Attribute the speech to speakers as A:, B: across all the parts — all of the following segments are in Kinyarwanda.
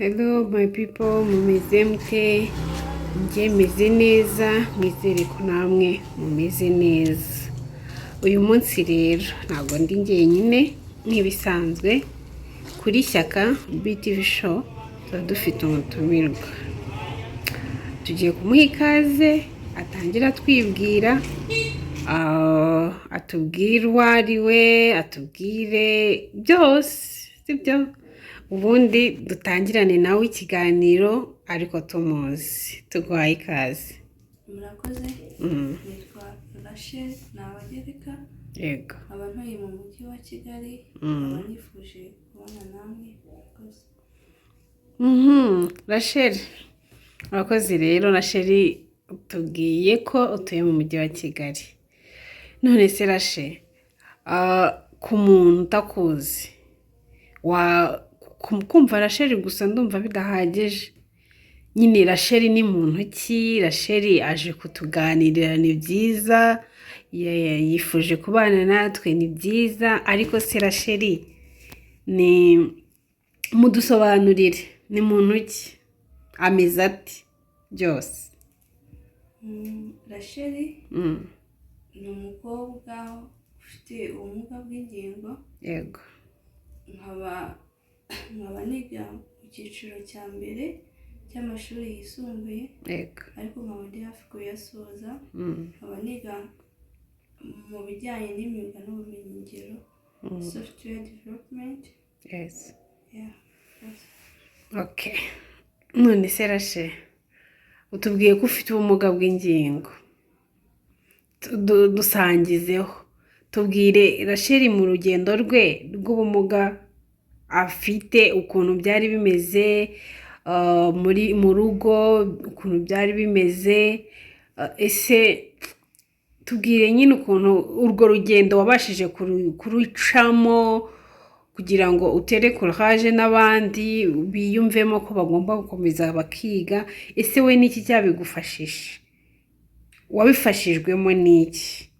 A: Hello my people, mumeze mute? Njye meze neza, mwizere ko namwe mumeze neza. Uyu munsi rero ntabwo ndi njyenyine nk'ibisanzwe, kuri Shyaka BTV Show tuba dufite umutumirwa. Tugiye kumuha ikaze atangira atwibwira, atubwire uwo ari we, atubwire byose, sibyo? Ubundi dutangirane nawe ikiganiro ariko tumuzi. Tuguhaye ikaze.
B: Murakoze. Nitwa Rachel Nabagereka. Nkaba ntuye mu Mujyi wa Kigali. Nkaba nifuje kubana namwe. Murakoze.
A: Rachel, urakoze rero. Rachel, tubwiye ko utuye mu Mujyi wa Kigali. None se Rachel, ku muntu utakuzi, kumva Rachel gusa ndumva bidahagije. Nyine Rachel ni muntu ki? Rachel aje kutuganirira, ni byiza, yifuje kubana natwe, ni byiza, ariko se Rachel ni, mudusobanurire, ni muntu ki, ameze ate, byose?
B: Rachel ni umukobwa ufite ubumuga bw'ingingo. Nkaba niga mu cyiciro cya mbere cy'amashuri yisumbuye, ariko nkaba ndi hafi kuyasoza. Nkaba niga mu bijyanye n'imyuga n'ubumenyingiro, software development. Yeah, yes.
A: Okay. None se Rachel, utubwiye ko ufite ubumuga bw'ingingo. Dusangizeho, tubwire Rachel mu rugendo rwe rw'ubumuga afite, ukuntu byari bimeze muri mu rugo, ukuntu byari bimeze. Ese tubwire nyine ukuntu urwo rugendo wabashije kurucamo kugira ngo utere courage n'abandi biyumvemo ko bagomba gukomeza bakiga. Ese we n'iki cyabigufashije? Wabifashijwemo n'iki?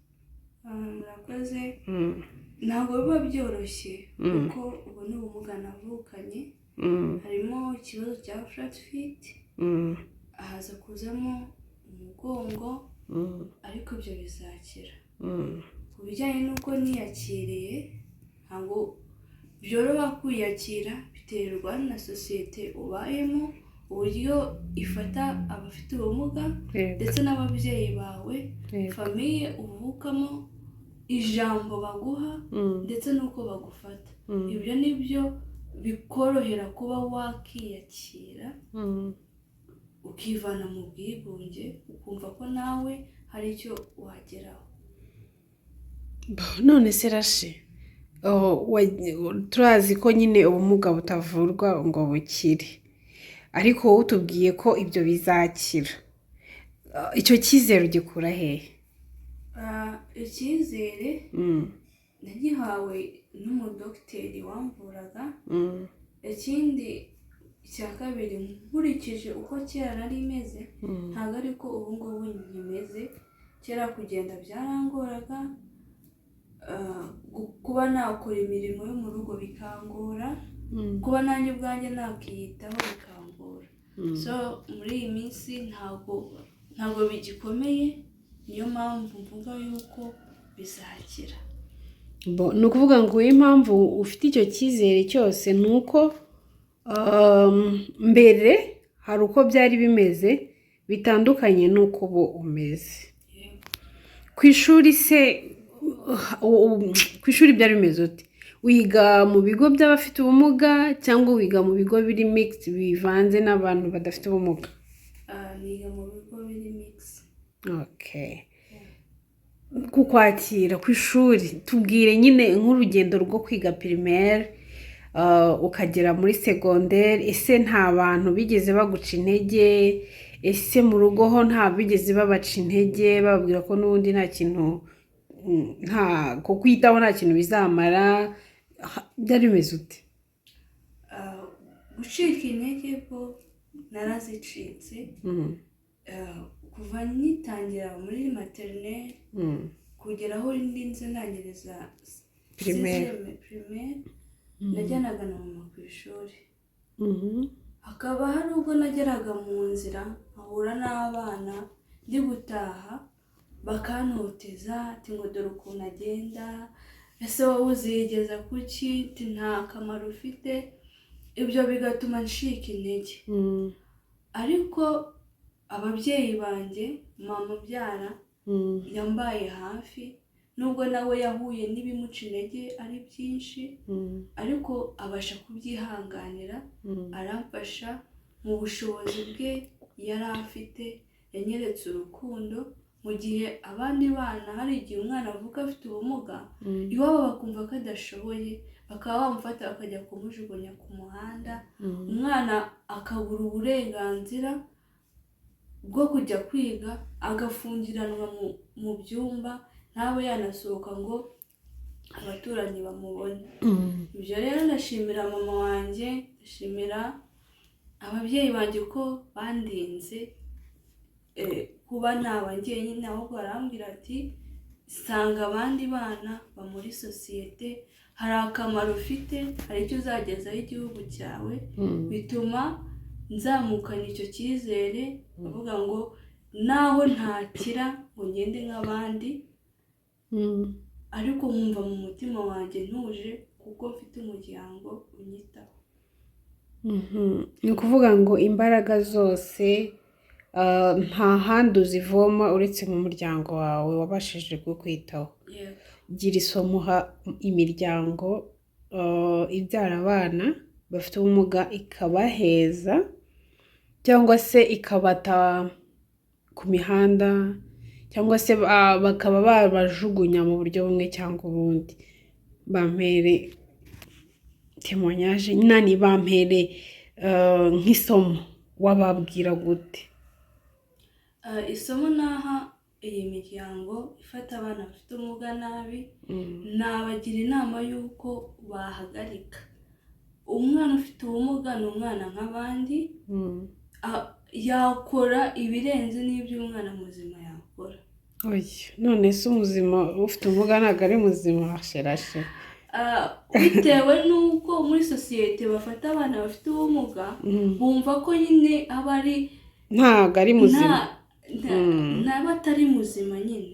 B: Murakoze. Ntabwo biba byoroshye, kuko ubu ni ubumuga navukanye. Harimo ikibazo cya flat feet, haza kuzamo umugongo, ariko ibyo bizakira. Ku bijyanye n'uko niyakiriye, ntabwo byoroha kwiyakira, biterwa na sosiyete ubayemo, uburyo ifata abafite ubumuga, ndetse n'ababyeyi bawe, famille uvukamo, ijambo baguha, ndetse n'uko bagufata. Ibyo ni byo bikorohera kuba wakiyakira, ukivana mu bwigunge, ukumva ko nawe hari icyo wageraho.
A: None se Rachel, turazi ko nyine ubumuga butavurwa ngo bukire, ariko wowe utubwiye ko ibyo bizakira. Icyo cyizere ugikura hehe?
B: Icyizere nagihawe n'umudogiteri wamvuraga. Ikindi cya kabiri, nkurikije uko kera nari meze, ntabwo ariko ubu ngubu nkimeze. Kera kugenda byarangoraga, kuba nakora imirimo yo mu rugo bikangora, kuba nanjye ubwanjye nakiyitaho bikangora. So muri iyi minsi ntabwo bigikomeye, niyo mpamvu mvuga yuko bizakira.
A: Ni ukuvuga ngo impamvu ufite icyo cyizere cyose ni uko mbere hari uko byari bimeze bitandukanye n'uko ubu umeze.
B: Yego.
A: Ku ishuri se, ku ishuri byari bimeze ute? Wiga mu bigo by'abafite ubumuga cyangwa wiga mu bigo biri mixed, bivanze n'abantu badafite ubumuga?
B: Niga mu bigo biri mix.
A: Okay. Kukwakira ku ishuri, tubwire nyine nk'urugendo rwo kwiga primaire, ukagera muri secondaire. Ese nta bantu bigeze baguca intege? Ese mu rugo ho nta bigeze babaca intege, bababwira ko n'ubundi nta kintu, nta kukwitaho, nta kintu bizamara? Byari bimeze ute?
B: Gucika intege bwo narazicitse. Kuva ngitangira muri maternelle kugera aho ndinze ndangiriza
A: Primaire.
B: Sixième primaire, najyanaga na mama ku ishuri. Hakaba hari ubwo nageraga mu nzira nkahura n'abana ndi gutaha bakantoteza, ati ngo dore ukuntu agenda, ese wowe uzigeza kuki, ati nta kamaro ufite. Ibyo bigatuma ncika intege. Ariko ababyeyi banjye, mama ubyara yambaye hafi, nubwo nawe yahuye n'ibimuca intege ari byinshi, ariko abasha kubyihanganira, aramfasha mu bushobozi bwe yari afite. Yanyeretse urukundo mu gihe abandi bana, hari igihe umwana avuka afite ubumuga, iwabo bakumva ko adashoboye, bakaba bamufata bakajya kumujugunya ku muhanda, umwana akabura uburenganzira bwo kujya kwiga, agafungiranwa mu byumba, ntabe yanasohoka ngo abaturanyi bamubone. Ibyo rero ndashimira mama wanjye, ndashimira ababyeyi banjye ko bandinze kuba naba njyenyine, ahubwo barambwira ati sanga abandi bana ba muri sosiyete, hari akamaro ufite, hari icyo uzagezaho igihugu cyawe. Bituma nzamukana icyo cyizere, avuga ngo naho ntakira ngo ngende nk'abandi, ariko nkumva mu mutima wanjye ntuje kuko mfite umuryango unyitaho.
A: Ni ukuvuga ngo imbaraga zose nta handi uzivoma uretse mu muryango wawe wabashije kukwitaho.
B: Yego.
A: Gira isomo uha imiryango ibyara abana bafite ubumuga ikabaheza cyangwa se ikabata ku mihanda, cyangwa se bakaba babajugunya mu buryo bumwe cyangwa ubundi. Bampere témoignage nani, bampere nk'isomo, wababwira gute?
B: Isomo naha iyi miryango ifata abana bafite ubumuga nabi, nabagira inama y'uko bahagarika. Umwana ufite ubumuga ni umwana nk'abandi, yakora ibirenze n'ibyo umwana muzima yakora.
A: Oya, none se umuzima ufite ubumuga ntabwo ari muzima? Sherashe.
B: Bitewe n'uko muri sosiyete bafata abana bafite ubumuga, bumva ko nyine aba ari
A: ntabwo ari muzima.
B: Ntaba atari muzima nyine.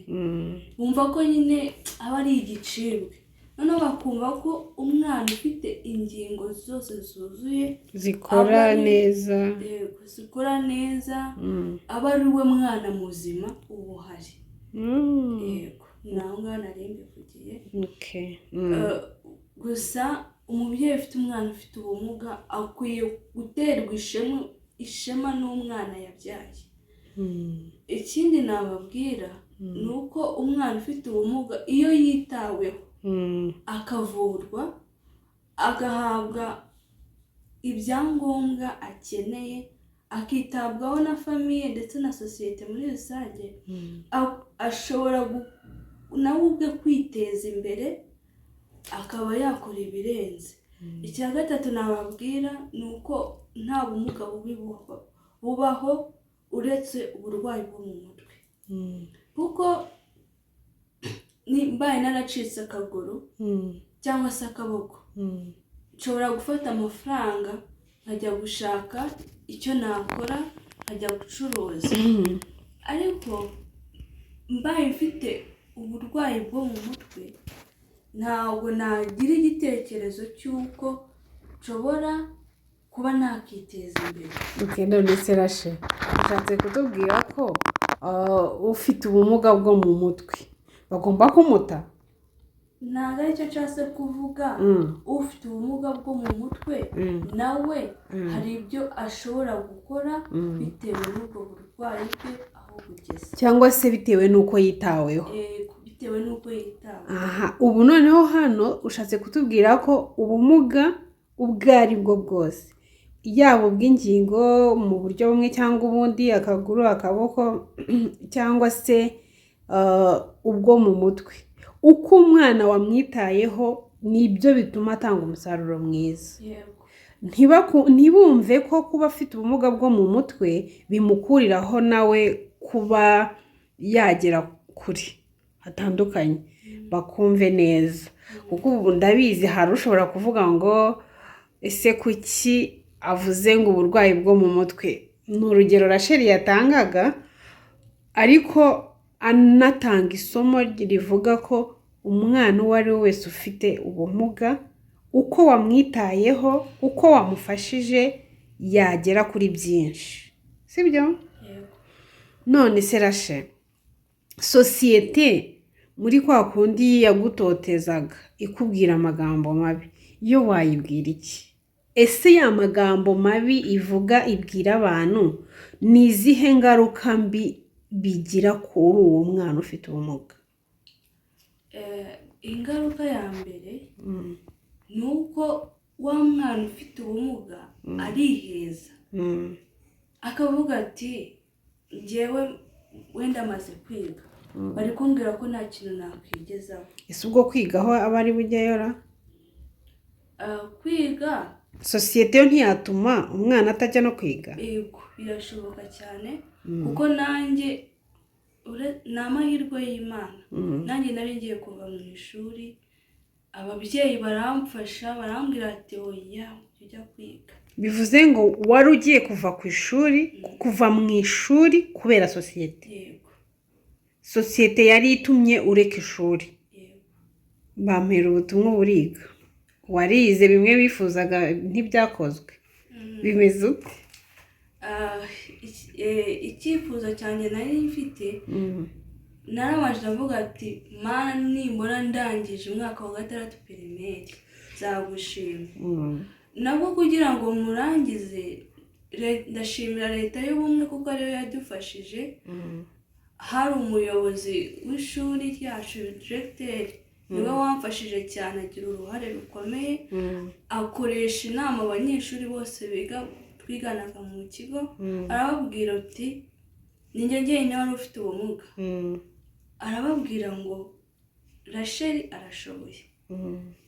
B: Bumva ko nyine aba ari igicibwe, noneho bakumva ko umwana ufite ingingo zose zuzuye
A: zikora neza,
B: yego, zikora neza, aba ari we mwana muzima uba uhari. Yego, ni aho ngaho nari mbivugiye. Gusa umubyeyi ufite umwana ufite ubumuga akwiye guterwa ishema n'umwana yabyaye. Ikindi nababwira ni uko umwana ufite ubumuga iyo yitaweho, akavurwa, agahabwa ibyangombwa akeneye, akitabwaho na famille ndetse na sosiyete muri rusange, ashobora nawe ubwe kwiteza imbere, akaba yakora ibirenze. Icya gatatu nababwira ni uko nta bumuga bubi bubaho uretse uburwayi bwo mu mutwe, kuko mbaye naracitse akaguru cyangwa se akaboko, nshobora gufata amafaranga nkajya gushaka icyo nakora, nkajya gucuruza. Ariko mbaye mfite uburwayi bwo mu mutwe, ntabwo nagira igitekerezo cy'uko nshobora kuba nakiteza imbere.
A: Okay, none se Rashe, ushatse kutubwira ko ufite ubumuga bwo mu mutwe bagomba kumuta?
B: Ntabwo aricyo nshatse kuvuga. Ufite ubumuga bwo mu mutwe nawe hari ibyo ashobora gukora bitewe n'ubwo burwayi bwe aho bugeze,
A: cyangwa se bitewe n'uko yitaweho.
B: Bitewe n'uko yitaweho.
A: Aha, ubu noneho hano ushatse kutubwira ko ubumuga ubwo ari bwo bwose, yaba ubw'ingingo mu buryo bumwe cyangwa ubundi, akaguru, akaboko, cyangwa se ubwo mu mutwe, uko umwana wamwitayeho nibyo bituma atanga umusaruro mwiza.
B: Yego.
A: Ntibumve ko kuba afite ubumuga bwo mu mutwe bimukuriraho nawe kuba yagera kure hatandukanye. Bakumve neza, kuko ubu ndabizi hari ushobora kuvuga ngo ese kuki avuze ngo uburwayi bwo mu mutwe, ni urugero Rachel yatangaga, ariko anatanga isomo rivuga ko umwana uwo ari we wese ufite ubumuga, uko wamwitayeho, uko wamufashije, yagera kuri byinshi, sibyo?
B: Yego.
A: None se Rachel, sosiyete muri kwa kundi yagutotezaga ikubwira amagambo mabi, yo wayibwira iki? Ese ya magambo mabi ivuga, ibwira abantu, ni izihe ngaruka mbi bigira kuri uwo mwana ufite ubumuga?
B: Ingaruka ya mbere ni uko wa mwana ufite ubumuga ariheza, akavuga ati: "Njyewe wenda amaze kwiga, bari kumbwira ko nta kintu nakwigezaho."
A: Ese ubwo kwigaho aba ari bujyayo ra?
B: Kwiga.
A: Sosiyete yo ntiyatuma umwana atajya no kwiga?
B: Yego, birashoboka cyane, kuko nanjye ni amahirwe y'Imana, nanjye nari ngiye kuva mu ishuri, ababyeyi baramfasha, barambwira ati: "Oya, ujya kwiga."
A: Bivuze ngo wari ugiye kuva ku ishuri, kuva mu ishuri kubera sosiyete?
B: Yego.
A: Sosiyete yari itumye ureka ishuri?
B: Yego.
A: Bampera ubutumwa, buriga, warize, bimwe bifuzaga ntibyakozwe, bimeze ute?
B: Icyifuzo cyanjye nari mfite, narabanje ndavuga ati: "Mana, nimbona ndangije umwaka wa gatandatu primaire nzagushima." Nabwo kugira ngo murangize, ndashimira Leta y'Ubumwe kuko ariyo yadufashije. Hari umuyobozi w'ishuri ryacu, diregiteri, niwe wamfashije cyane, agira uruhare rukomeye, akoresha inama abanyeshuri bose biga, twiganaga mu kigo, arababwira ati: "Ni njye njyenyine wari ufite ubumuga." Arababwira ngo: "Rachel arashoboye,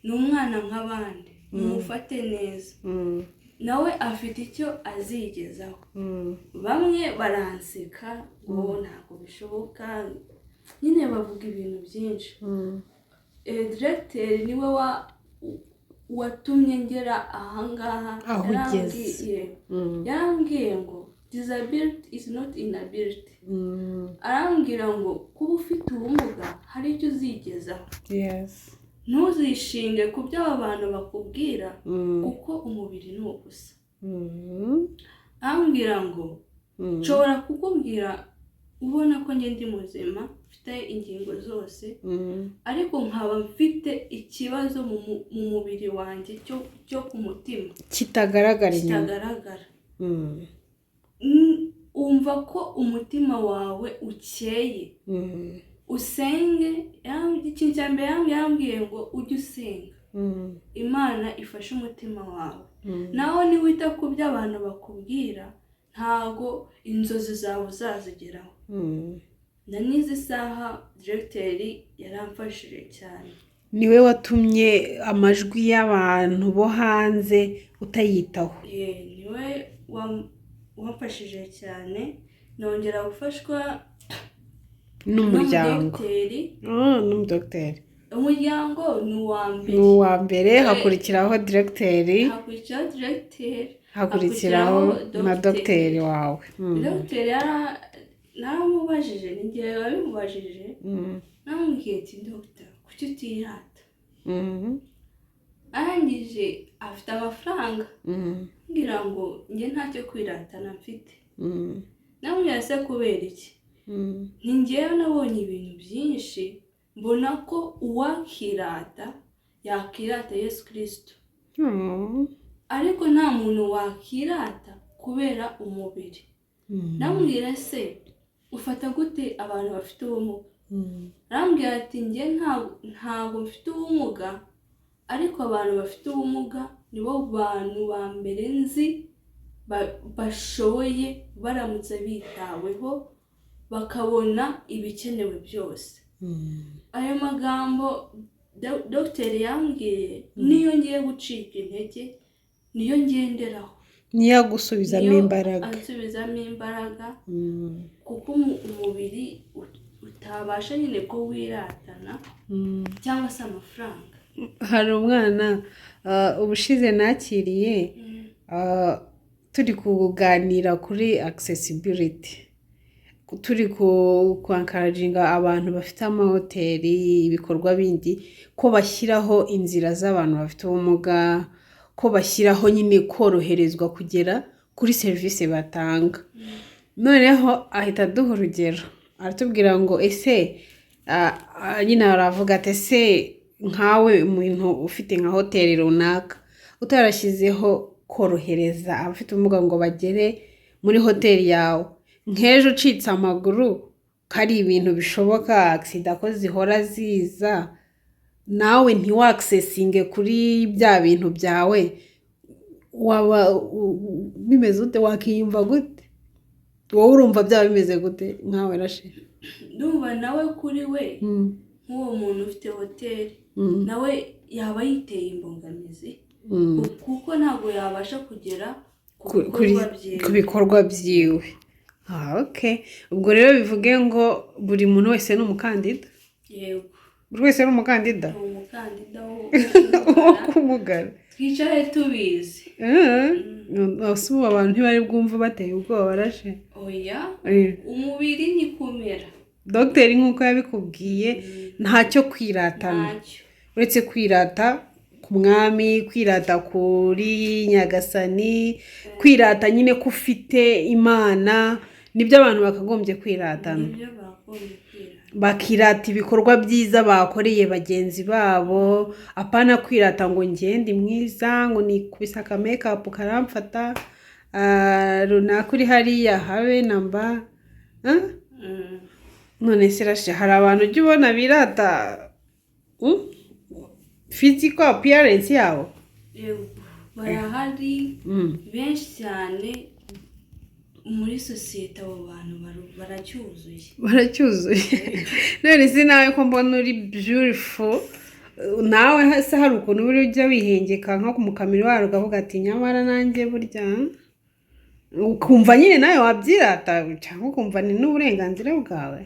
B: ni umwana nk'abandi, mumufate neza, nawe afite icyo azigezaho." Bamwe baranseka ngo ntabwo bishoboka nyine, bavuga ibintu byinshi. Diregiteri niwe watumye ngera ahangaha.
A: Aho ugeze.
B: Yarambwiye ngo: "Disability is not inability." Arambwira ngo kuba ufite ubumuga hari icyo uzigezaho, ntuzishinge ku byo aba bantu bakubwira, kuko umubiri ni ubusa. Arambwira ngo nshobora kukubwira ubona ko njye ndi muzima, mfite ingingo zose, ariko nkaba mfite ikibazo mu mubiri wanjye cyo ku mutima
A: kitagaragara inyuma.
B: Kitagaragara. Wumva ko umutima wawe ukeye, usenge. Ikintu cya mbere yambwiye ngo ujye usenga, Imana ifashe umutima wawe. Naho niwita ku byo abantu bakubwira, ntago inzozi zawe uzazigeraho. Na n'izi saha diregiteri yaramfashije cyane.
A: Niwe watumye amajwi y'abantu bo hanze utayitaho?
B: Niwe wamfashije cyane, nongera gufashwa
A: n'umuryango.
B: N'umudogiteri.
A: Oh, n'umudogiteri.
B: Umuryango ni uwa mbere.
A: Ni uwa mbere, hakurikiraho diregiteri.
B: Hakurikiraho diregiteri.
A: Hakurikiraho na dogiteri wawe.
B: Dogiteri naramubajije, ni njye wabimubajije. Namubwiye ati: "Dogita, kuki utirata?" Arangije afite amafaranga, mbwira ngo njye ntacyo kwiratana mfite. Namubwira: "Se kubera iki?" Ni njyewe nabonye ibintu byinshi, mbona ko uwakirata yakirata Yesu Kirisito, ariko nta muntu wakirata kubera umubiri. Namubwira: "Se ufata gute abantu bafite ubumuga?" Arambwira ati: "Njye ntabwo mfite ubumuga, ariko abantu bafite ubumuga nibo bantu ba mbere nzi bashoboye, baramutse bitaweho bakabona ibikenewe byose." Ayo magambo dogiteri yambwiye niyo ngiye gucika intege, niyo ngenderaho.
A: Niyo agusubizamo
B: Niyo
A: imbaraga.
B: Ansubizamo imbaraga, kuko umubiri utabasha nyine ko wiratana cyangwa se amafaranga.
A: Hari umwana ubushize nakiriye. Turi kuganira kuri accessibility, turi kwencouraginga abantu bafite amahoteli, ibikorwa bindi, ko bashyiraho inzira z'abantu bafite ubumuga, ko bashyiraho nyine koroherezwa kugera kuri serivisi batanga. Noneho ahita aduha urugero, aratubwira ngo ese nyine aravuga ati: "Ese nkawe umuntu ufite nka hoteli runaka utarashyizeho korohereza abafite ubumuga ngo bagere muri hoteli yawe, nk'ejo ucitse amaguru, ko ari ibintu bishoboka, accident ko zihora ziza, nawe ntiwaccessinge kuri bya bintu byawe, waba bimeze ute? Wakiyumva gute? Wowe urumva byaba bimeze gute nkawe, Rashe?"
B: Ndumva nawe kuri we, nk'uwo muntu ufite hoteli, nawe yaba yiteye imbogamizi, kuko ntabwo yabasha kugera ku bikorwa byiwe.
A: Ku bikorwa byiwe. Ah, okay. Ubwo rero bivuge ngo buri muntu wese ni umukandida?
B: Yego.
A: Buri wese ni umukandida
B: Ni umukandida wo
A: wo kumugara.
B: Twicare tubizi.
A: Ese ubu abantu ntibari bwumve bateye ubwoba, Rashe?
B: Oya, umubiri ni kumera.
A: Dogiteri nk'uko yabikubwiye, ntacyo kwiratana.
B: Ntacyo.
A: Uretse kwirata ku mwami, kwirata kuri Nyagasani, kwirata nyine ko ufite Imana, nibyo abantu bakagombye kwiratana.
B: Nibyo bagombye kwirata.
A: Bakirata ibikorwa byiza bakoreye bagenzi babo, apana kwirata ngo ngende mwiza, ngo nikubise akamakeup karamfata, runaka uri hariya habe namba. Ah? None se Rashe, hari abantu ujya ubona birata physical appearance yabo?
B: Yego, barahari benshi cyane muri sosiyete. Abo bantu baracyuzuye.
A: Baracyuzuye. None se nawe ko mbona uri beautiful, nawe se hari ukuntu buri ujya wihengeka nko mu kamiroir ukavuga ati: "Nyamara nanjye burya", ukumva nyine nawe wabyirata, cyangwa ukumva ni n'uburenganzira bwawe?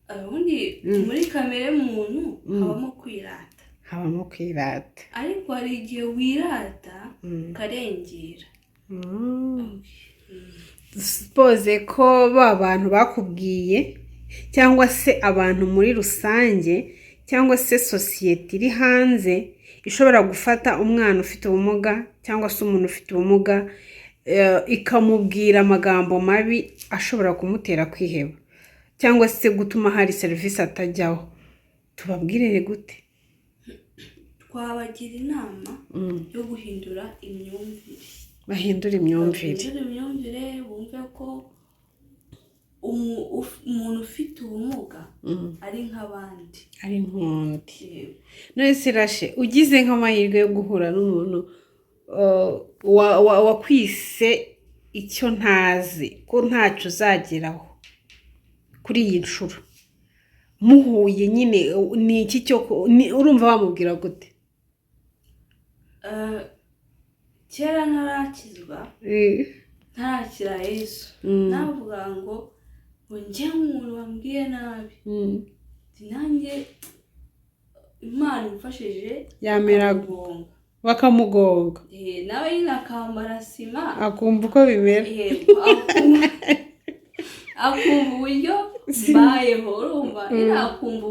B: Ubundi muri kamere muntu habamo kwirata.
A: Habamo kwirata.
B: Ariko hari igihe wirata ukarengera.
A: Suppose ko ba bantu bakubwiye, cyangwa se abantu muri rusange, cyangwa se sosiyete iri hanze ishobora gufata umwana ufite ubumuga cyangwa se umuntu ufite ubumuga, ikamubwira amagambo mabi ashobora kumutera kwiheba cyangwa se gutuma hari serivisi atajyaho, tubabwire gute?
B: Twabagira inama yo guhindura imyumvire.
A: Bahindura imyumvire.
B: Bahindure imyumvire, bumve ko umuntu ufite ubumuga ari nk'abandi.
A: Ari nk'undi.
B: Yego.
A: None se Rashe, ugize nk'amahirwe yo guhura n'umuntu wakwise icyo ntazi, ko ntacyo uzageraho kuri iyi nshuro, muhuye nyine, ni iki cyo urumva wamubwira gute?
B: Kera ntarakizwa, ntarakira Yesu, navuga ngo njye umuntu wambwiye nabi, ati nanjye Imana imfashije
A: yamera
B: akamugonga.
A: Bakamugonga.
B: Nawe nyine akambara sima.
A: Akumva uko bimera.
B: Yego, akumva uburyo mbayeho. Urumva nyine akumva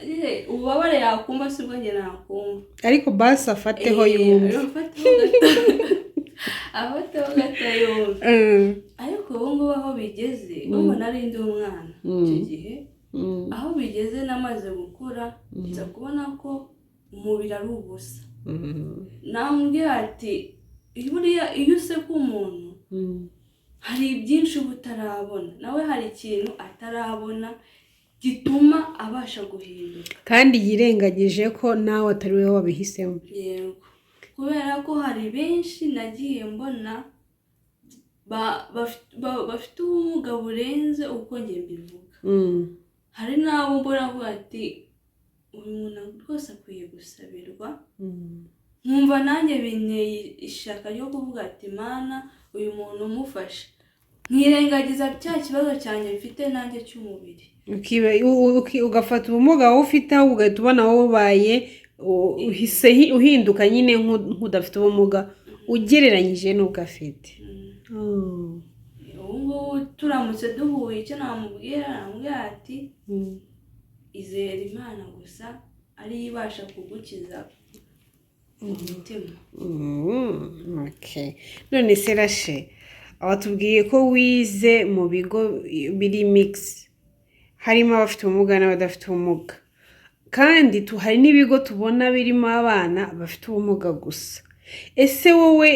B: nyine ububabare yakumva sibwo njye nakumva.
A: Ariko basi afateho yumve.
B: Afateho gato, afateho gato yumve. Ariko ubu ngubu aho bigeze, ubu nari ndi umwana icyo gihe, aho bigeze namaze gukura, nza kubona ko umubiri ari ubusa. Namubwira ati buriya iyo useka umuntu, hari byinshi uba utarabona, nawe hari ikintu atarabona gituma abasha guhinduka.
A: Kandi yirengagije ko nawe atari wowe wabihisemo.
B: Yego, kubera ko hari benshi nagiye mbona bafite ubumuga burenze uko njye mbivuga. Hari n'abo mbona avuga ati uyu muntu rwose akwiye gusabirwa, nkumva nanjye binteye ishyaka ryo kuvuga ati: "Mana, uyu muntu umufashe", nkirengagiza cya kibazo cyanjye mfite nanjye cy'umubiri.
A: Ugafata ubumuga wowe ufite, ahubwo ugahita ubona wowe ubaye uhise uhinduka nyine nk'udafite ubumuga. Ugereranyije n'ubwo afite.
B: Ubu ngubu turamutse duhuye, icyo namubwira, namubwira ati: "Izera Imana gusa, ariyo ibasha kugukiza umutima."
A: Okay. None se Rashe, watubwiye ko wize mu bigo biri mix, harimo abafite ubumuga n'abadafite ubumuga, kandi hari n'ibigo tubona birimo abana bafite ubumuga gusa. Ese wowe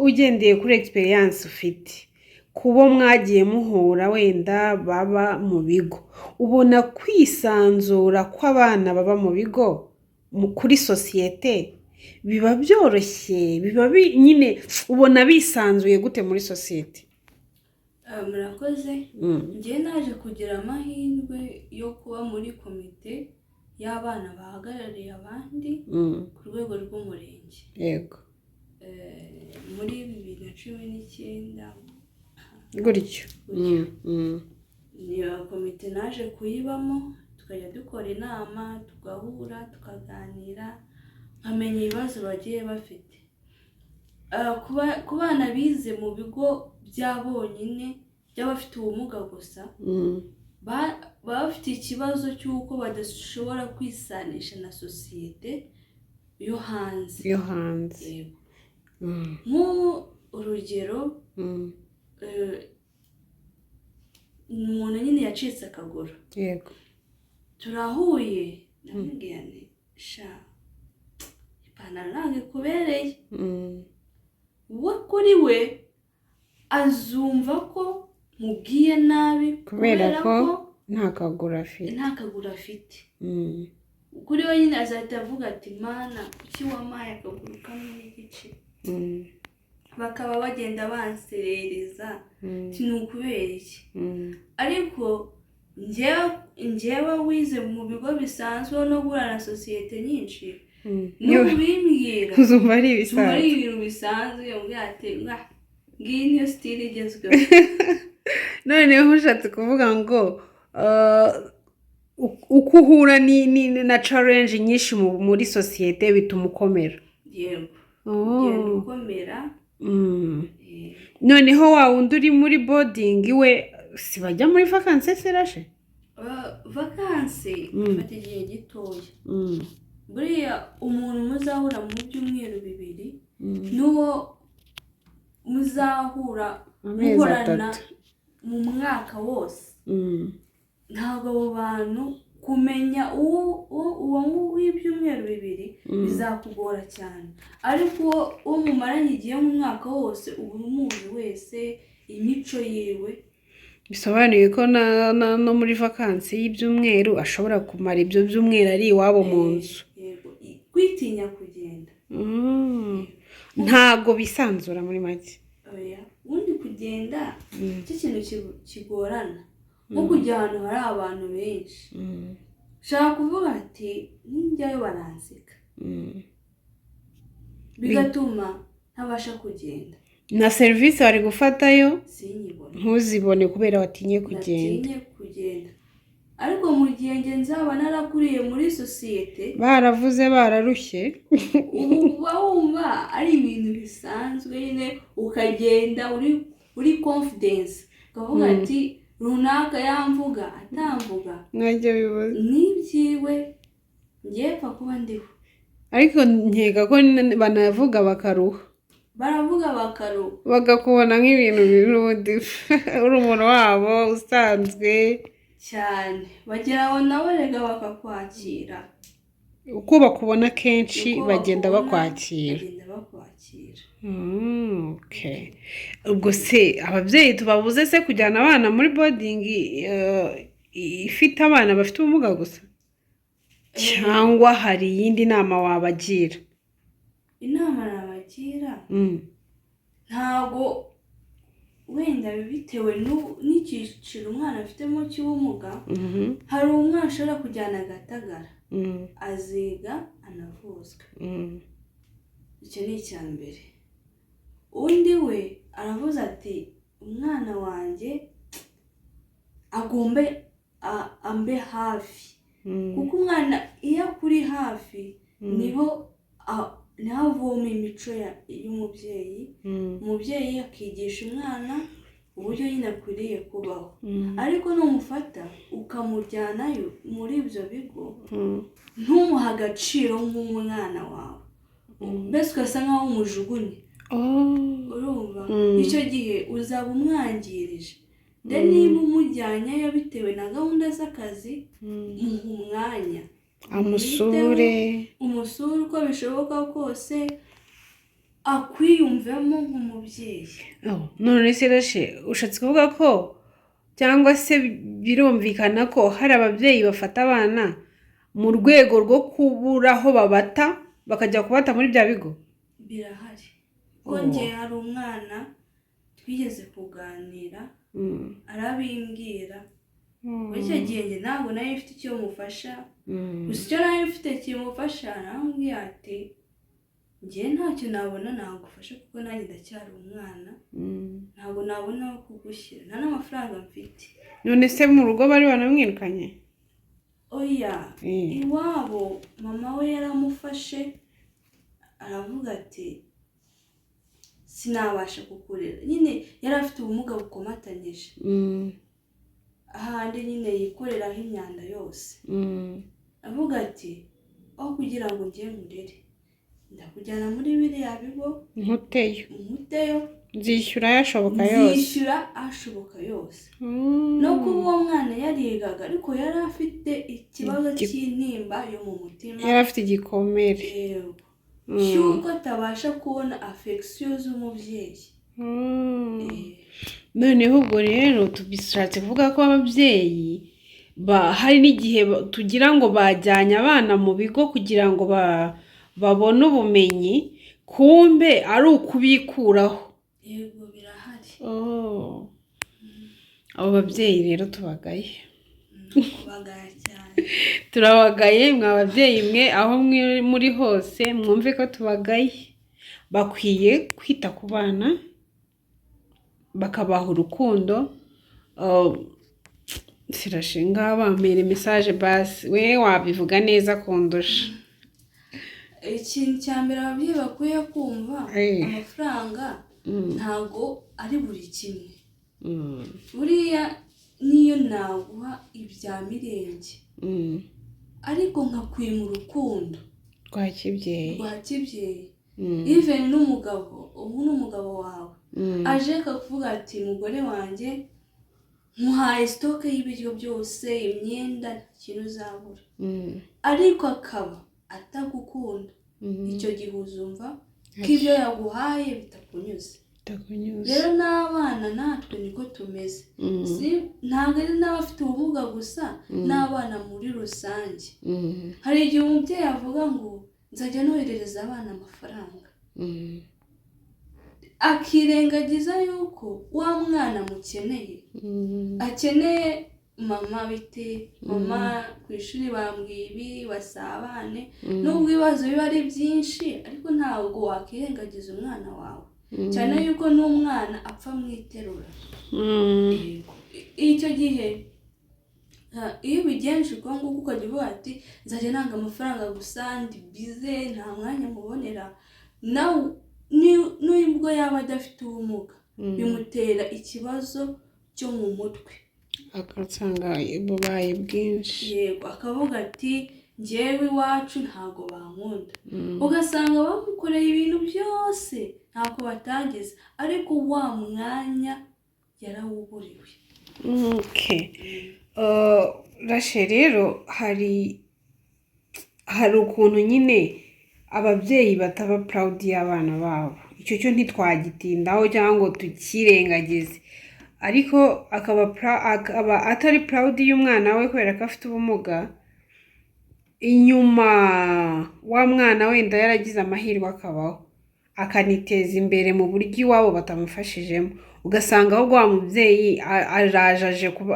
A: ugendeye kuri experience ufite, kubo mwagiye muhura wenda baba mu bigo, ubona kwisanzura kw'abana baba mu bigo kuri sosiyete biba byoroshye, biba nyine ubona bisanzuye gute muri sosiyete?
B: Murakoze. Njye naje kugira amahirwe yo kuba muri komite y'abana bahagarariye abandi ku rwego rw'umurenge. Muri 2019
A: gutyo.
B: Gutyo. Niyo komite naje kuyibamo, tukajya dukora inama, tugahura, tukaganira, nkamenya ibibazo bagiye bafite. Ku bana bize mu bigo bya bonyine by'abafite ubumuga gusa, baba bafite ikibazo cy'uko badashobora kwisanisha na sosiyete yo hanze.
A: Yo hanze.
B: Yego. Nk'ubu urugero, umuntu nyine yacitse akaguru, turahuye, ndamubwira nti: "Sha, ipantaro ntabwo ikubereye." We kuri we azumva ko mubwiye nabi.
A: Kubera ko nta kaguru afite.
B: Nta kaguru afite. Kuri we nyine azahita avuga ati: "Mana, kuki wampaye akaguru kamwe n'igice?" Bakaba bagenda banserereza ati: "Ni ukubera iki?" Ariko njyewe wize mu bigo bisanzwe no guhura na sosiyete nyinshi, n'ubu bimbwira,
A: uzumva ari
B: muri
A: ibisanzwe.
B: Ibintu bisanzwe, mbwira ati: "Ngiyi niyo style igezweho."
A: Noneho ushatse kuvuga ngo uko uhura na challenge nyinshi muri sosiyete bituma ukomera.
B: Yego.
A: Oh.
B: Ugenda ukomera.
A: Noneho wa wundi uri muri boarding we, si bajya muri vacances se, Rashe?
B: Vacances ifata igihe gitoya. Buriya umuntu muzahura mu byumweru 2 n'uwo muzahura
A: amezi
B: muhorana
A: 3
B: mu mwaka wose, ntabwo abo bantu kumenya uwo w'ibyumweru 2 bizakugora cyane, ariko uwo mumaranye igihe mu mwaka wose uba umuzi wese, imico yiwe.
A: Bisobanuye ko no muri vacances y'ibyumweru ashobora kumara ibyo byumweru ari iwabo mu nzu.
B: Yego, kwitinya kugenda.
A: Ntabwo bisanzura muri make.
B: Oya, ubundi kugenda icyo kintu kigorana, nko kujya ahantu hari abantu benshi, ushobora kuvuga ati: "Ninjyayo baranseka," bigatuma ntabasha kugenda.
A: Na serivisi wari gufatayo
B: sinyibone.
A: Ntuzibone kubera watinye kugenda.
B: Natinye kugenda, ariko mu gihe njye nzaba narakuriye muri sosiyete,
A: baravuze bararushye.
B: Ubu uba wumva ari ibintu bisanzwe nyine, ukagenda uri confidence, ukavuga ati: "Runaka yamvuga atamvuga,
A: ntacyo bivuze."
B: N'ibyiwe, ngiye pfa kuba ndiho.
A: Ariko nkeka ko banavuga bakaruha.
B: Baravuga bakaruha.
A: Bagakubona nk'ibintu n'ubundi uri umuntu wabo usanzwe.
B: Cyane, bagera aho nawe rega bakakwakira.
A: Uko bakubona kenshi
B: Uko
A: bagenda
B: bakubona,
A: bakwakira.
B: Bagenda bakwakira.
A: Okay. Ubwo se ababyeyi tubabuze se kujyana abana muri boarding ifite abana bafite ubumuga gusa, cyangwa hari iyindi nama wabagira?
B: Inama nabagira, ntabwo wenda bitewe n'icyiciro umwana afitemo cy'ubumuga, hari umwana ushobora kujyana agatagara, aziga anavuzwe. Icyo ni icya mbere. Undi we aravuze ati: "Umwana wanjye agombe ambe hafi," kuko umwana iyo akuri hafi niho Niho avoma imico y'umubyeyi. Umubyeyi akigisha umwana uburyo nyine akwiriye kubaho. Ariko numufata ukamujyanayo muri ibyo bigo, ntumuhe agaciro nk'umwana wawe, mbese ugasa nkaho umujugunye. Urumva? Icyo gihe uzaba umwangirije. Then niba umujyanyeyo bitewe na gahunda z'akazi, muha umwanya,
A: amusure.
B: Umusure uko bishoboka kose, akwiyumvemo nk'umubyeyi.
A: Oh, none se Rashe, ushatse kuvuga ko, cyangwa se birumvikana ko hari ababyeyi bafata abana mu rwego rwo kubura aho babata, bakajya kubata muri bya bigo?
B: Birahari ko njye hari umwana twigeze kuganira, arabimbwira. Muri icyo gihe njye ntabwo nari mfite icyo mufasha. Gusa icyo nari mfite kimufasha, naramubwiye ati: "Njye ntacyo nabona nagufasha, kuko nanjye ndacyari umwana. Ntabwo nabona aho kugushyira, nta n'amafaranga mfite."
A: None se mu rugo bari banamwirukanye?
B: Oya. Iwabo mama we yaramufashe, aravuga ati: "Sinabasha kukurera." Nyine yari afite ubumuga bukomatanyije, ahandi nyine yikoreraho imyanda yose. Avuga ati: "Aho kugira ngo njye nkurere, ndakujyana muri biriya bigo."
A: Nkuteyo.
B: Nkuteyo.
A: Nzishyura ayashoboka yose.
B: Nzishyura ashoboka yose. No kuba uwo mwana yarigaga, ariko yari afite ikibazo cy'intimba yo mu mutima.
A: Yari afite igikomere.
B: Yego, cy'uko atabasha kubona affection z'umubyeyi.
A: Noneho ubwo rero tubishatse kuvuga ko ababyeyi hari n'igihe tugira ngo bajyanye abana mu bigo kugira ngo babone ubumenyi, kumbe ari ukubikuraho.
B: Yego, birahari.
A: Oh. Abo babyeyi rero tubagaye.
B: Kubagaya cyane.
A: Turabagaye mwa babyeyi mwe, aho mwe muri hose mwumve ko tubagaye. Bakwiye kwita ku bana, bakabaha urukundo. Sirashinga bampera message basi, we wabivuga neza kundusha.
B: Ikintu cya mbere ababyeyi bakwiye kumva, amafaranga ntabwo ari buri kimwe. Buriya niyo naguha ibya mirenge, ariko nkakwima urukundo
A: rwa kibyeyi,
B: rwa kibyeyi, even n'umugabo, ubu ni umugabo wawe, aje akakuvuga ati: "Mugore wanjye, nkuhaye stock y'ibiryo byose, imyenda, nta kintu uzabura," ariko akaba atagukunda, icyo gihe uzumva ko ibyo yaguhaye bitakunyuze.
A: Bitakunyuze.
B: Rero n'abana natwe niko tumeze. Si ntabwo ari n'abafite ubumuga gusa, n'abana muri rusange. Hari igihe umubyeyi avuga ngo: "Nzajya noherereza abana amafaranga," akirengagiza yuko wa mwana mukeneye, akeneye "Mama, bite? Mama, ku ishuri bambwiye ibi," basabane. Nubwo ibibazo biba ari byinshi, ariko ntabwo wakirengagiza umwana wawe, cyane yuko n'umwana apfa mu iterura. Yego. Icyo gihe iyo ubigenje uko nguko, ukajya uvuga ati: "Nzajya nanga amafaranga gusa, ndi busy, nta mwanya mubonera," nawe nubwo yaba adafite ubumuga, bimutera ikibazo cyo mu mutwe.
A: Agasanga bubaye bwinshi.
B: Yego, akavuga ati: "Njyewe iwacu ntabwo bankunda." Ugasanga bamukoreye ibintu byose, ntako batagize, ariko wa mwanya yarawuburiwe.
A: Okay. Rashe, rero hari ukuntu nyine ababyeyi bataba proud y'abana babo. Icyo cyo ntitwagitindaho cyangwa ngo tukirengagize, ariko akaba atari proud y'umwana we kubera ko afite ubumuga. Inyuma wa mwana wenda yaragize amahirwe akabaho, akaniteza imbere mu buryo iwabo batamufashijemo, ugasanga ahubwo wa mubyeyi araje aje kuba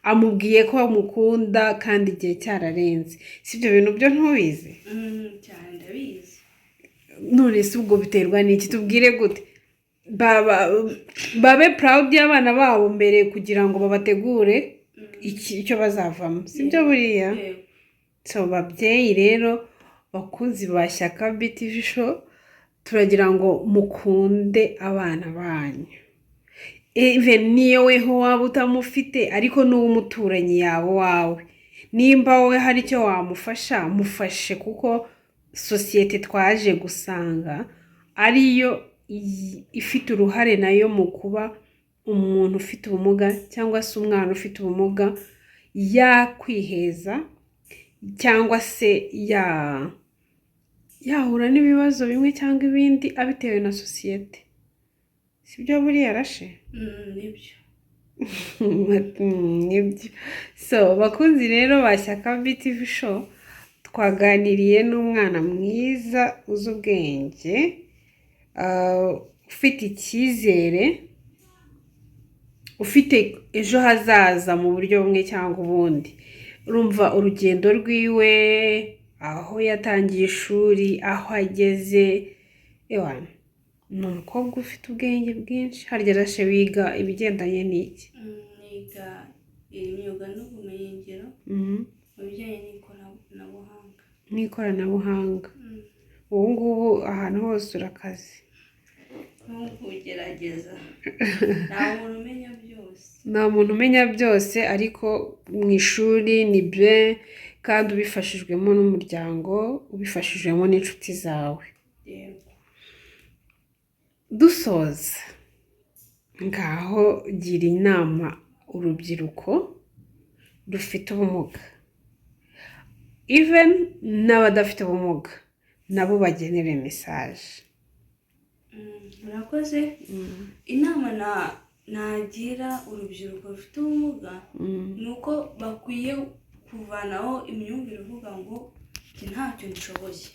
A: amubwiye ko amukunda kandi igihe cyararenze. Si ibyo bintu byo ntubizi?
B: Cyane, ndabizi.
A: None se ubwo biterwa n'iki? Tubwire gute babe proud y'abana babo mbere kugira ngo babategure icyo bazavamo, sibyo buriya?
B: Yego.
A: So babyeyi rero Bakunzi ba Shyaka BTV Show, turagira ngo mukunde abana banyu. Even niyo weho waba utamufite, ariko n'uw'umuturanyi yawe wawe, nimba wowe hari icyo wamufasha, mufashe, kuko sosiyete twaje gusanga ariyo ifite uruhare nayo mu kuba umuntu ufite ubumuga cyangwa se umwana ufite ubumuga yakwiheza cyangwa se yahura n'ibibazo bimwe cyangwa ibindi abitewe na sosiyete. Sibyo buriya, Rashe?
B: Nibyo.
A: Nibyo. So bakunzi rero ba Shyaka BTV Show, twaganiriye n'umwana mwiza uzi ubwenge, ufite icyizere, ufite ejo hazaza mu buryo bumwe cyangwa ubundi. Urumva urugendo rwiwe, aho yatangiye ishuri, aho ageze, ewana ni umukobwa ufite ubwenge bwinshi. Harya Rashe, wiga ibigendanye n'iki?
B: Niga imyuga n'ubumenyingiro mu bijyanye n'ikoranabuhanga.
A: N'ikoranabuhanga. Ubu ngubu ahantu hose urakaze.
B: Nko kugerageza, nta muntu umenya byose.
A: Nta muntu umenya byose, ariko mu ishuri ni bien, kandi ubifashijwemo n'umuryango, ubifashijwemo n'inshuti zawe.
B: Yego.
A: Dusoza, ngaho gira inama urubyiruko rufite ubumuga, even n'abadafite ubumuga nabo bagenere message.
B: Murakoze. Inama nagira urubyiruko rufite ubumuga ni uko bakwiye kuvanaho imyumvire ivuga ngo "Njye ntacyo nshoboye",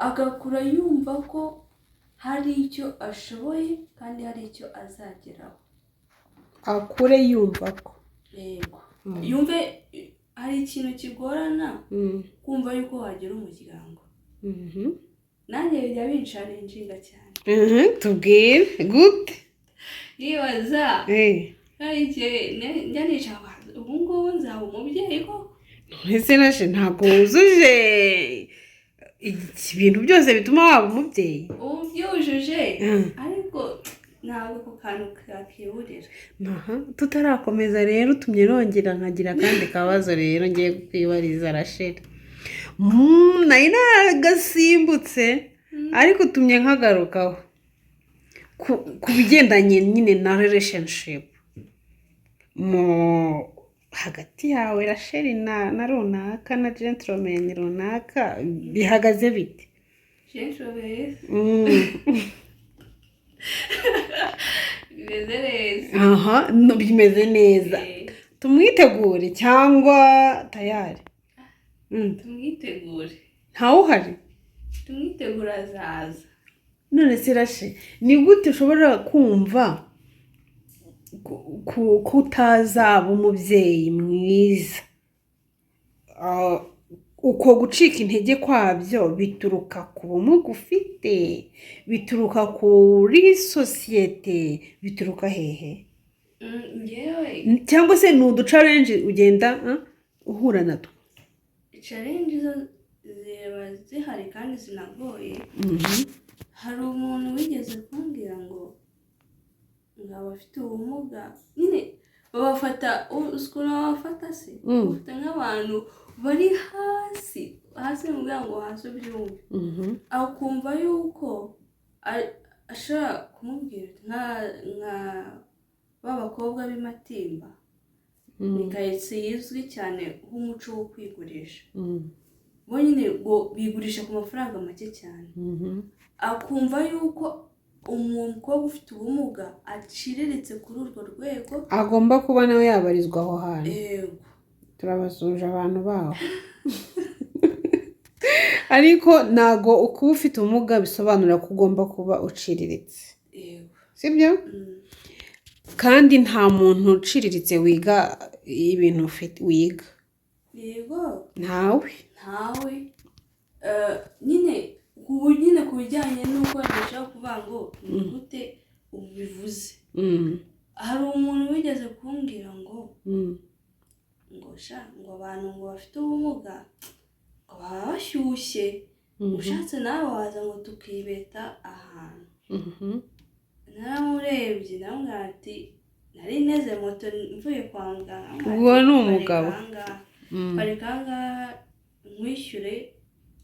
B: agakura yumva ko hari icyo ashoboye kandi hari icyo azageraho.
A: Akure yumva ko
B: Yego, yumve hari ikintu kigorana kumva yuko wagira umuryango. Nanjye bijya binchallenginga cyane.
A: Tubwire gute?
B: Yibaza hari igihe njya nicara, ubu ngubu nzaba umubyeyi koko?
A: Ese Rashe, ntabwo wuzuje ibintu byose bituma waba umubyeyi?
B: Ubu byujuje, ariko ntabwo ako kantu kakiburira.
A: Aha tutarakomeza rero, utumye nongera nkagira akandi kabazo rero ngiye kukwibariza, Rasheli. Nari nagasimbutse, ariko utumye nkagarukaho ku bigendanye nyine na relationship mu hagati yawe, Rasheli, na runaka, na gentleman runaka, bihagaze bite?
B: Gentleman? Bimeze neza.
A: Aha no, bimeze neza. Tumwitegure cyangwa tayari?
B: Tumwitegure.
A: Ntawuhari?
B: Tumwitegure, azaza.
A: None se Rashe, ni gute ushobora kumva ko utazaba umubyeyi mwiza? Uko gucika intege kwabyo bituruka ku bumuga ufite, bituruka kuri sosiyete, bituruka hehe?
B: Njyewe
A: Cyangwa se ni uduchallenge ugenda uhura natwo?
B: Challenge zo ziba zihari kandi zinagoye. Hari umuntu wigeze kumbwira ngo abafite ubumuga nyine babafata, uzi ukuntu babafata se? Babafata nk'abantu bari hasi hasi, ni ukuvuga ngo hasi ubyumve. Akumva yuko ashobora kumubwira nka ba bakobwa b'i Matimba, ni karitsiye izwi cyane nk'umuco wo kwigurisha, bo nyine ngo bigurisha ku mafaranga make cyane. Akumva yuko umukobwa ufite ubumuga aciriritse kuri urwo rwego.
A: Agomba kuba nawe yabarizwa aho hantu.
B: Yego.
A: Turabasuje abantu baho, ariko ntago kuba ufite ubumuga bisobanura ko ugomba kuba uciriritse.
B: Yego.
A: Sibyo? Kandi nta muntu uciriritse wiga ibintu ufite wiga.
B: Yego.
A: Ntawe.
B: Ntawe. Nyine ubu nyine ku bijyanye n'uko wenda ushobora kuvuga ngo ni gute ubivuze, hari umuntu wigeze kumbwira ngo ngo sha, ngo abantu ngo bafite ubumuga ngo Baba bashyushye, ushatse nawe waza ngo tukibeta ahantu. Naramurebye, ndamubwira ati, nari nteze moto mvuye kwa muganga.
A: Uwo ni umugabo.
B: Parika ahangaha, parika ahangaha nkwishyure,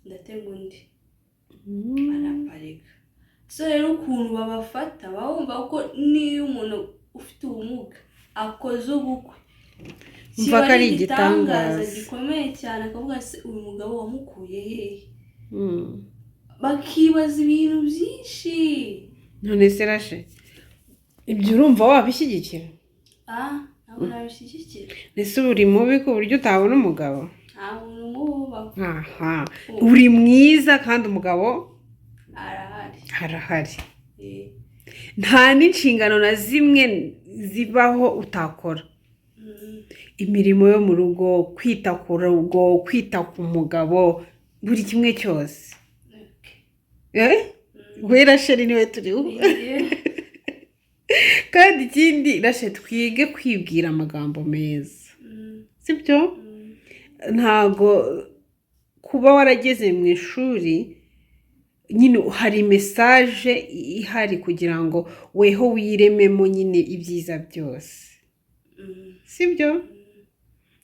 B: ndatega undi. Araparika. So rero ukuntu babafata, baba bumva ko niyo umuntu ufite ubumuga akoze ubukwe
A: Umva
B: kiba
A: ko ari
B: ari igitangaza
A: igitangaza.
B: gikomeye cyane, akavuga se uyu mugabo wamukuye hehe? Bakibaza ibintu byinshi.
A: None se Rashe, ibyo urumva wabishyigikira?
B: Ah, ntabwo nabishyigikira.
A: Ese uba uri mubi ku buryo utabona umugabo?
B: Nta muntu mubi.
A: Aha, uri mwiza kandi umugabo
B: arahari.
A: Arahari.
B: Eh.
A: Nta n'inshingano na zimwe zibaho utakora. Imirimo yo mu rugo, kwita ku rugo, kwita ku mugabo, buri kimwe cyose.
B: Okay.
A: Eh, we Rasheli niwe turiho. Kandi ikindi, Rashe, twige kwibwira amagambo meza. Sibyo? Ntago kuba warageze mu ishuri nyine hari message ihari kugira ngo weho wirememo nyine ibyiza byose. Sibyo?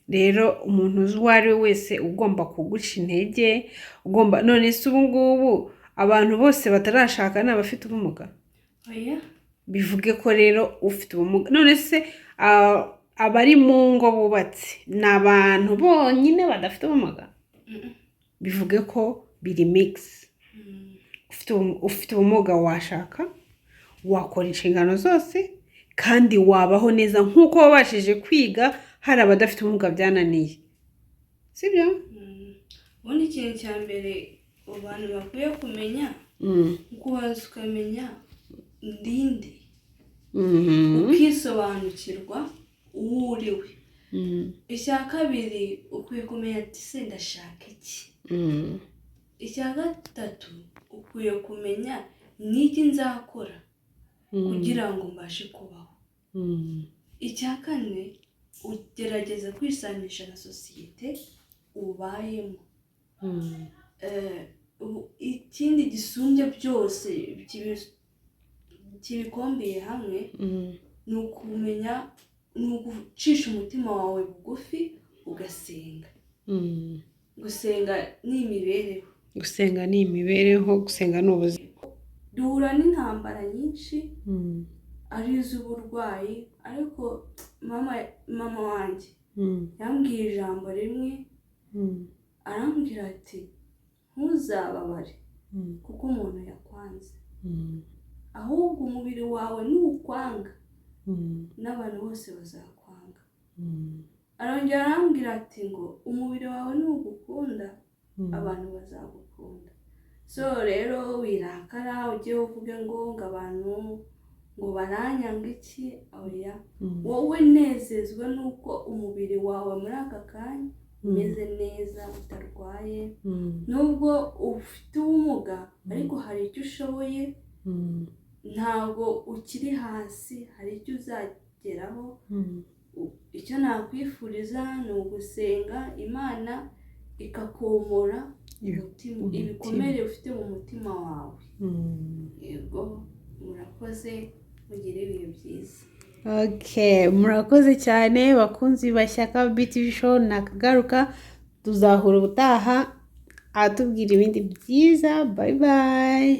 A: Rero umuntu uzi uwo ari we wese ugomba kuguca intege, ugomba, none se ubu ngubu abantu bose batarashaka ni abafite ubumuga?
B: Oya.
A: Bivuge ko rero ufite ubumuga, none se abari mu ngo bubatse ni abantu bonyine badafite ubumuga? Bivuge ko biri mix. Ufite ubumuga washaka, wakora inshingano zose kandi wabaho neza nk'uko wabashije kwiga. Hari abadafite ubumuga byananiye, sibyo?
B: Ubundi ikintu cya mbere abantu bakwiye kumenya, ukubanza ukamenya ndinde, ukisobanukirwa uwo uri we. Icya kabiri, ukwiye kumenya ati se ndashaka iki? Icya gatatu, ukwiye kumenya n'iki nzakora kugira ngo mbashe kubaho. Icya kane, ugerageza kwisanisha na sosiyete ubayemo. Ikindi gisumbye byose kibikombeye hamwe, ni ukumenya, ni ugucisha umutima wawe bugufi ugasenga. Gusenga ni imibereho.
A: Gusenga ni imibereho, gusenga ni ubuzima.
B: Duhura n'intambara nyinshi, ari iz'uburwayi, ariko mama wanjye yambwiye ijambo rimwe, arambwira ati ntuzababare kuko umuntu yakwanze, ahubwo umubiri wawe nukwanga n'abantu bose bazakwanga. Arongera arambwira ati ngo umubiri wawe nugukunda, abantu bazagukunda. So rero wirakara ujye uvuge ngo abantu ngo baranyanga iki, oya. Wowe nezezwa n'uko umubiri wawe muri aka kanya umeze neza, utarwaye. Nubwo ufite ubumuga, ariko hari icyo ushoboye. Ntabwo ukiri hasi, hari icyo uzageraho. Icyo nakwifuriza ni ugusenga Imana ikakomora umutima, ibikomere ufite mu mutima wawe. Yego, murakoze, mugire ibihe byiza.
A: Okay, murakoze cyane bakunzi ba Shyaka BTV Show, nakagaruka, tuzahura ubutaha atubwira ibindi byiza. Bye bye.